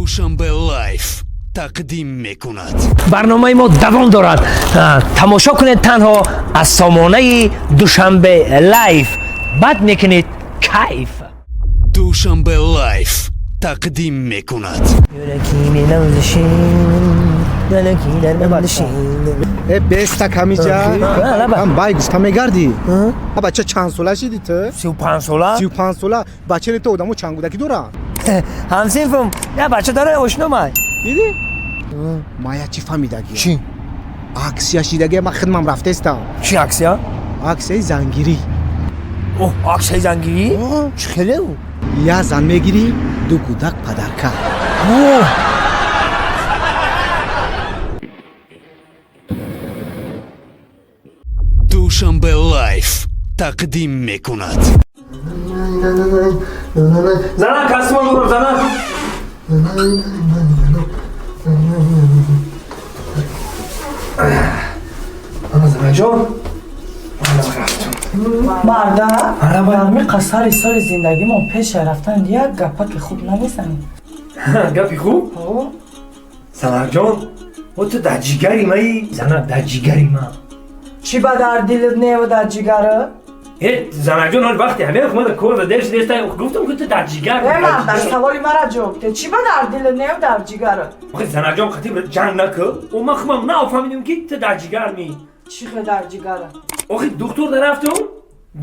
Душанбе Лайф тақдим мекунад. Барномаи мо давом дорад. Тамошо кунед танҳо аз сомонаи Душанбе Лайф, бад мекунед кайф. Душанбе Лайф тақдим мекунад. Э, беста камиҷа ҳам бай гуфта мегардӣ. А бача, чанд сола шидӣ ту? 35 сола. 35 сола? Бачаи ту одамо чанд кӯдакӣ доранд? Ҳамсинфум я бача дора, ошномай. Дидӣ, ма я чӣ фаҳмидагӣ? Чӣ? Аксия шидагия, ман хидмам рафтестам. Чӣ аксия? Аксияи зангирӣ. Оҳ, аксияи зангирӣ? О. Чӣ хеле ӯ? Я зан мегирӣ, ду кӯдак подарка. Оҳ. Душанбе Лайф тақдим мекунад. Зана, касмон бурам, зана. Ана, занаҷон, рафтум. Марда. Ана, ба. Ами қасари соли зиндагимон пеша рафтан як гапаки хуб намезанӣ? Гапи хуб? Занаҷон, о, ту дар ҷигари маи, зана, дар ҷигари ман. Чӣ ба дар дилат нева дар ҷигара? Э, занаҷон, ҳол вақте ҳамин хумада кор да дер шудеста, гуфтам, ки ту дар ҷигар. Э, марда, саволи мара ҷавоб де, чӣ ба дар дилат нева дар ҷигара? Охи, занаҷон, қатиб ҷанг накӣ. О, ман хумам нафаҳмидам, ки ту дар ҷигар ми. Чӣ хел дар ҷигара? Охи, духтур да рафтум,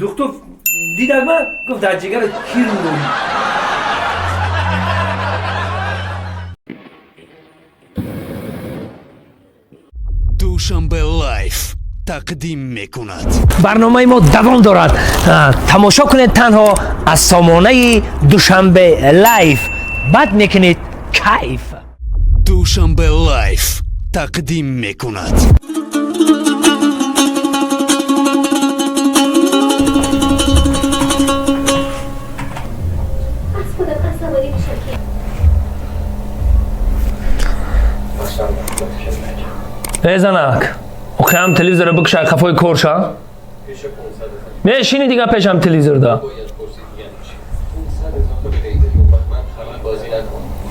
духтур дидак ман, гуфт, дар ҷигара кирм дорӣ. Душанбе Лайф тақдим мекунад. Барномаи мо давом дорад. Тамошо кунед танҳо аз сомонаи Душанбе Лайф, бад мекунед кайф. Душанбе Лайф тақдим мекунад. Аз худам асабонӣ мешам, ки Э, занак, охиам телевизора бикша, қафои корша мешини дига, пешам телевизор да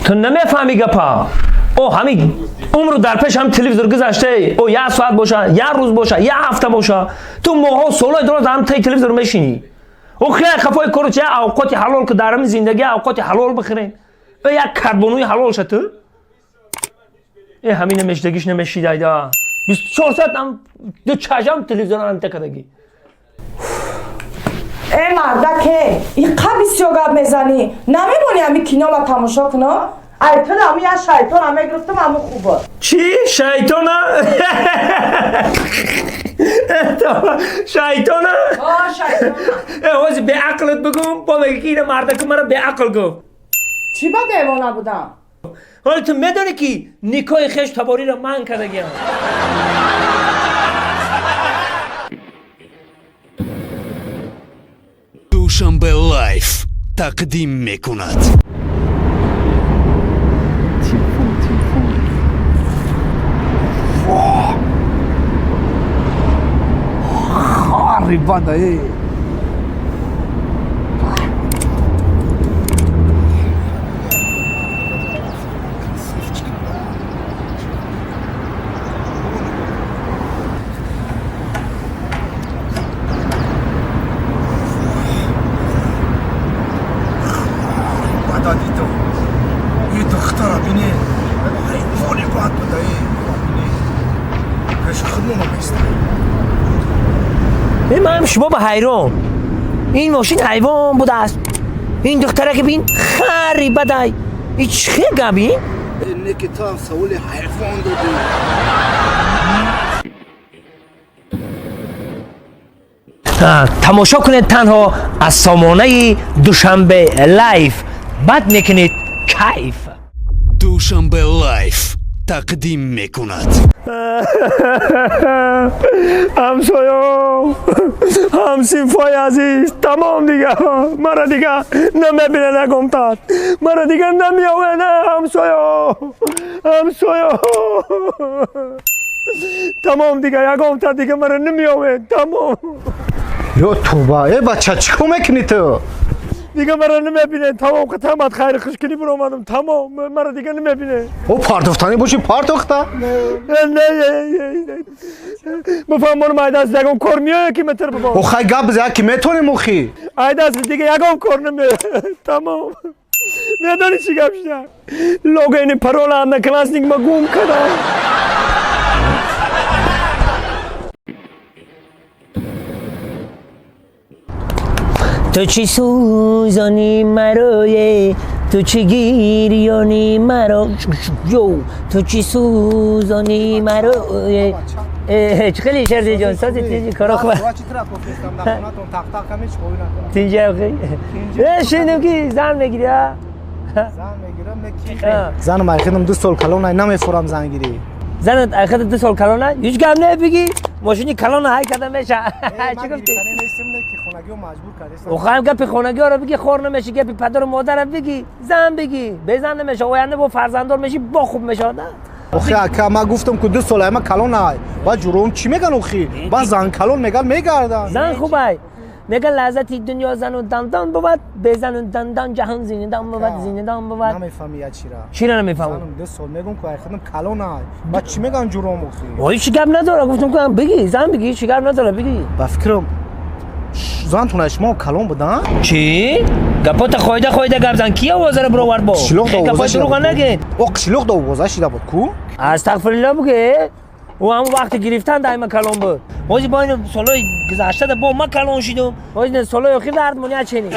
ту намефаҳми гапа. О, ҳами умру дар пеш ҳам телевизор гузаште. О, як соат боша, як рӯз боша, як ҳафта боша, ту моҳҳо, солҳои дорад ҳам таи телевизор мешинӣ. Охи, қафои кору чи авқоти ҳалол, ки дар ҳами зиндагӣ авқоти ҳалол бихӯрем. Э, як карбонуи ҳалол ша ту. Э, ҳамин намешидагиш намешидайда, 24 соат ам ду чашам телевизор ам такадагӣ. Э, мардаке, иқа бисёр гап мезанӣ, намемонӣ ами кинома тамошо кунам? Ай, ту ами я шайтона мегирифтам, аму хубо. Чӣ шайтона? Шайтона? О, шайтона. Э, ҳози беақлат бигум, бо меги, ки ина мардаку мара беақл гуфт. Чӣ ба девона будам? Ҳоли ту медонӣ, ки никоҳи хеш табориро ман кардагиам. Душанбе Лайф тақдим мекунад. Телефон, телефон. Хари бада, э. Бада дидам. Э, духтара бине. Ҳайвони бад буда, э. Бине. Пеши худмона меистад. Э, ман шумо ба ҳайрон, ин мошин ҳайвон будааст, ин духтараки бин, хари бадай, и чӣ хел гап ин? Э, не ки ту ҳам саволи ҳайвон додӣ. Тамошо кунед танҳо аз сомонаи Душанбе Лайф, бад мекунед кайф. Душанбе Лайф тақдим мекунад. Ҳамсоё, ҳамсинфои азиз, тамом, дига мара дига намебина, нагомтад, мара дига намеовена. Ҳамсоё, ҳамсоё, тамом, дига ягомтад, дига мара намеовед, тамом. Ё туба, э, бача, чӣ кор мекунӣ ту? Дига маро намебине. Тамом қатамат хайр хушкини биромадам. Тамом маро дига намебине. О партофтанӣ боши партохта. Не не. Бифаҳмонам айдас ягон кор меояд ки метр бибо. О хай гап биза ки метонем охи. Айдас дига ягон кор намеояд. Тамом. Медонӣ чӣ гап шуда? Логини парола одноклассник ма гум кардам. تو چی سوزانی مرای تو چی گیریانی مرا تو چی سوزانی مرای خیلی شرزی جان سازی تیجی کارا خوب تینجی آخی شنیدم که زن میگیری ها زن میگیرم زنم ایخیدم 2 سال کلون نمیفورم زن گیری زنت ایخیدم 2 سال کلون هیچ گم نه بگی ماشینی کلون های کردم میشه چی گفتی؟ خواهم گپی خونگی ها رو بگی خور نمیشه گپی پدر و مادر بگی زن بگی بزن نمیشه آینده با فرزندار میشی با خوب میشه نه آخه اکا ما گفتم که 2 سال ما کلون های با جروم چی میگن آخی با زن کلون میگن میگردن زن خوبه میگن لذت دنیا زن و دندان بود به زن و دندان جهان زندان بود زندان بود نمیفهمی یا چرا چرا نمیفهمم زنم 2 سال میگم که خودم کلون های با چی میگن جروم آخی وای چی گپ نداره گفتم که بگی زن بگی چی گپ نداره بگی با فکرم زن شما کلون بودن چی گپات خویده خویده گپ زن کی آواز رو برآورد با گپات دروغ نگین او قشلوق دا آوازه شده بود کو استغفرالله بگه او هم وقت گرفتن دائما کلون بود باز با این سالای گذشته با ما کلون شدم باز این سالای اخیر درد مونیا چنی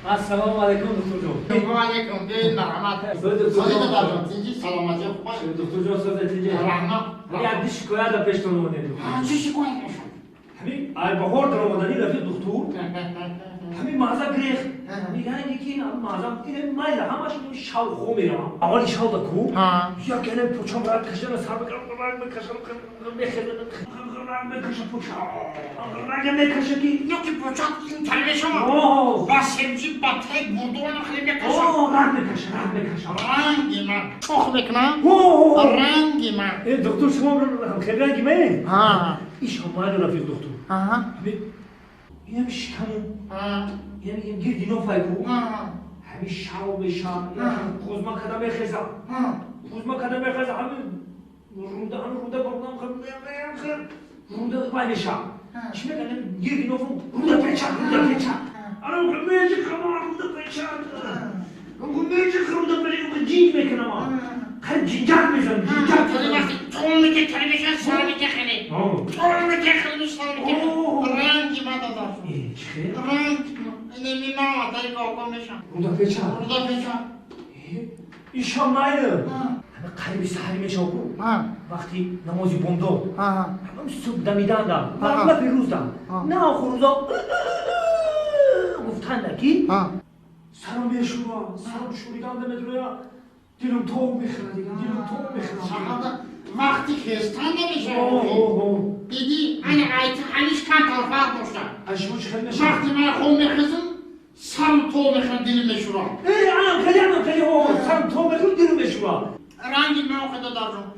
السلام علیکم دکتر جان. و علیکم بیاین مرحمت. سلام تینجی سلامتی خوب. دکتر جان ساز تینجی. رحمت. یک شکایت در پیشتون اومده. چی شکایت میشه؟ همین ای بهار در اومدنی رفیق دکتر. همین مازه گریخت. میگن یکی مازه این مایل همش شو خو میرم. اول شو دا کو. یا کنه پوچم را کشن سر بکرم میکشم میخرم میکشم پوچم. رنگ میکشه که یکی پوچم این تلویزیون شما با سبزی با تک بردون خیلی میکشه رنگ میکشه رنگ میکشه رنگ من چخ میکنم رنگ من دکتر شما خیلی رنگی من ها ایش هم مایل رفیق دکتر ها اینم شکمو اینم گیر دینو فایکو همین شب به شب خوزما کدام میخزم خوزما کدام میخزم همین رونده همین رونده بردم خیلی رونده وای میشم چی میگن گیر دینو رونده پیچ رونده پیچ آره میشه خما رونده پیچ میشه رونده پیچ جینج میکنم خیلی جینجک میشم جینجک وقتی تون میگه تلویزیون سر میگه خیلی تون میگه خیلی سر میگه رنگ من دادم چه رنگ اینمی من آتری کاکا میشم رونده پیچ رونده پیچ ایشان مایل همه قریب سحری میشم وقتی نمازی بومدو همه صبح دمیدن دم و پیروز دم نه آخر روزا گفتن کی سرم میشورا سرم شوریدن دم درویا دلم تو میخوره دیگه دلم تو میخوره وقتی خستن نمیشه دیدی انا ایت هنوز کم فرق داشتم اشو چه میشه وقتی من خون میخزم سرم تو میخوره دلم میشورا ای انا خیلی انا خیلی سرم تو میخوره دلم میشورا رنگی من خدا دارم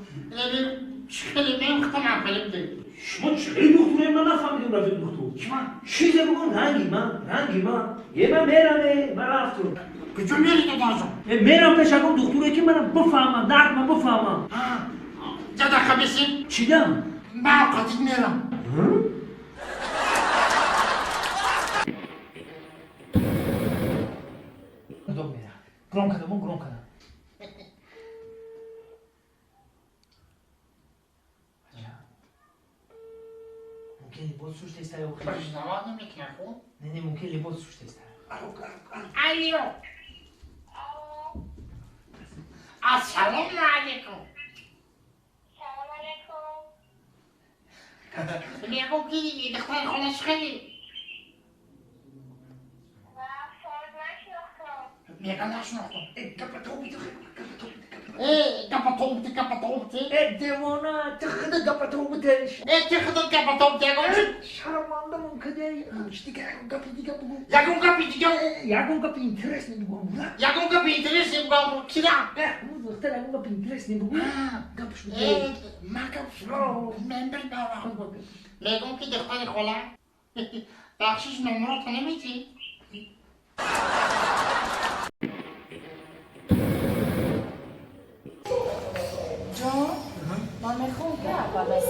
خیلی من خودم خیلی بده شما چه دکتری من نفهمیدم رفیق دکتر شما چیزی بگو رنگی من رنگی من یه من میرم من رفتم کجا میری داداشم میرم پیش اون دکتری که منم بفهمم درد من بفهمم جدا خبیسی چی دم من قطعی میرم گرام کردم گرام کردم ممکن لباس سوشته است یا خیر نماز نمیکنه خب نه نه ممکن لباس سوشته است الو السلام علیکم سلام علیکم میگم کی دختر خانش خیلی میگم نشناختم ای Гапатон ти, гапатон ти. Э, девона, ту худат гапатон бутеш. Э, ти худат гапатон ти, ягон чи? Шарманда мумкине, чи дига ягон гапи дига бугу. Ягон гапи дига? Ягон гапи интересный бугу. Ягон гапи интересный бугу, кира? Э, духтар, ягон гапи интересный бугу. Гапш бутеш. Э, ма гапш, мен бир бавам. Мегум ки духтари хола, бахшиш номерото намедӣ? Ҷон, ман мехоҳам ки баъд аз